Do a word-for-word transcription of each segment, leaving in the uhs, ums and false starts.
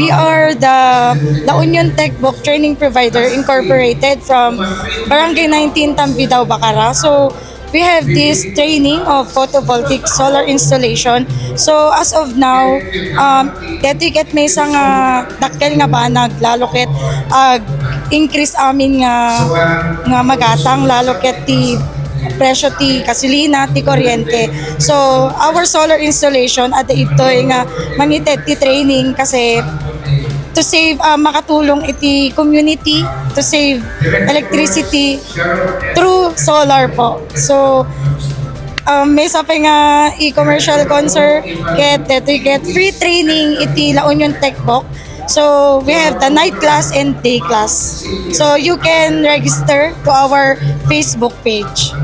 We are the La Union Tech Book Training Provider Incorporated from Barangay nineteen, Tambidao, Bacara. So we have this training of photovoltaic solar installation. So as of now, um, detoy ket maysa nga dakkel nga banag, lalo ket ag-increase amin nga, nga magatang, lalo ket ti presyo ti gasolina, ti kuryente. So our solar installation, adda ditoy nga mamited ti training kasi to save, ah, makatulong iti community to save electricity through solar po. So, um, maysa pay nga e-commercial concern, ket detoy ket free training iti La Union Tech Book. So we have the night class and day class. So you can register to our Facebook page.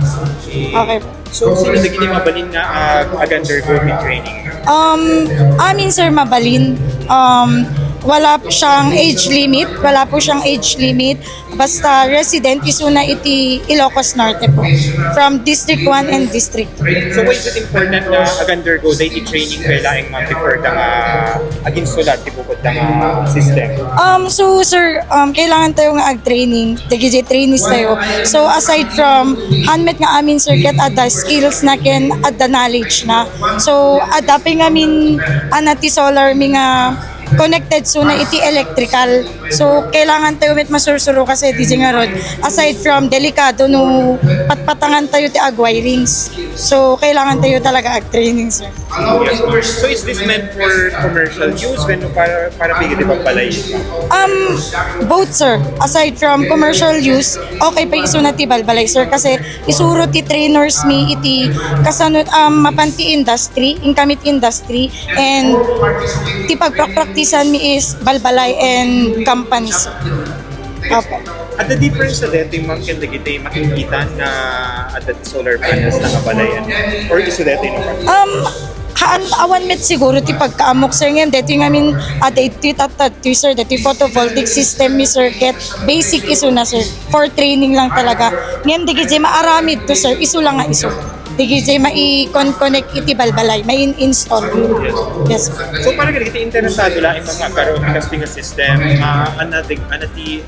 Okay po. So, sino dagiti mabalin nga ag-undergo ti training? Um, amin, sir, mabalin. Um, wala po siyang age limit. Wala po siyang age limit. Basta resident, isuna iti Ilocos Norte po. From District one and District two. So, why is it important nga ag-undergo dagiti training kailangan, ma'am, before da nga aginsulat ti bukod da nga system? Um, so, sir, um, kailangan tayo nga ag-training. Dagiti trainees tayo. So, aside from handmet nga amin, sir, ket adda skills na ken adda knowledge na. So, adda pay ngamin, ana, ti solar mi nga connected isuna iti electrical. So, kailangan tayo met masursuro kasi didi ngarud, aside from delikado no patpatangan tayo ti ag-wirings. So, kailangan tayo talaga ag-training, sir. Yes, ma'am. So, is this meant for commercial use? Wenno para, para pigiti pagbalay? Um, both, sir. Aside from commercial use, okay pa isuna ti balbalay, sir, kasi isuro ti trainers mi iti kasano, um, mapan ti industry, inkami ti industry, and ti pagprakpraktisan mi is balbalay and companies. Opo. Adda difference sa detoy, ma'am, ken dagiti makikita nga adda ti solar panels na nga balay, ano? Or isu detoy, no? Um, haan, awan met siguro ti pagkaamok, sir, ngem detoy ngamin, ah, detoy tatadtoy, sir, detoy photovoltaic system mi, sir, ket basic isuna, sir. For training lang talaga. Ngem dagiti maaramid to, sir, isu lang nga isu. Dagiti mai-con-connect iti balbalay, mai-install. Yes. So, para kadagiti interesado laeng, ma'am, nga agkaroon ti kastoy nga system, ah, ana ti, ana ti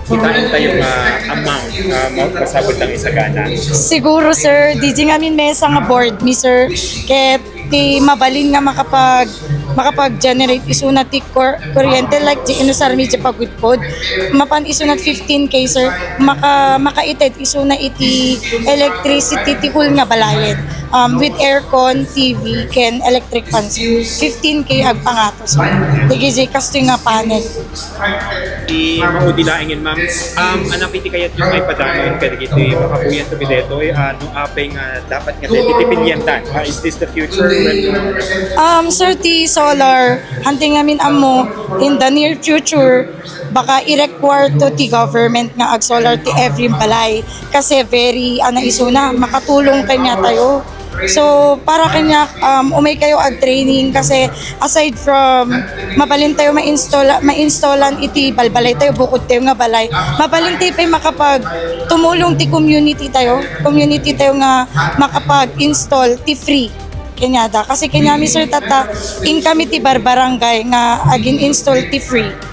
kitain tayo nga amount nga ma-, masapul tang isagana? Siguro, sir, didi ngamin maysa nga board mi, sir, ket ti mabalin nga makapag makapag-generate isuna ti kur-, kuryente, like di inusar mi di pagudpod. Mapan isuna fifteen K, sir. Maka-, makaited isuna iti electricity ti hall nga balayen. Um, with aircon, T V, ken electric fan, sir. Fifteen K agpangato, sir. Dagiti kastoy nga panel. Ti maudi laengen, ma'am. Um, ano iti kayatyo nga ipadanon kadagiti makabuyan to detoy? Ano apay nga dapat nga detoy ti piliantan? Ah, is this the future? Um, sir, ti solar, hanting ngamin ammo, in the near future, baka i-require to ti government nga ag-solar ti every balay. Kasi very, ano, isuna, makatulong kanya tayo. So, para kanya, um, umay kayo ag-training kasi aside from mabalin tayo ma-install, ma-installan iti balbalay tayo, bukod tayo nga balay, mabalin tayo pay makapag tumulong ti community tayo, community tayo nga makapag-install ti free. Kanyada. Kasi kanyami, sir, tata, inkami ti barbarangay nga agin-install ti free.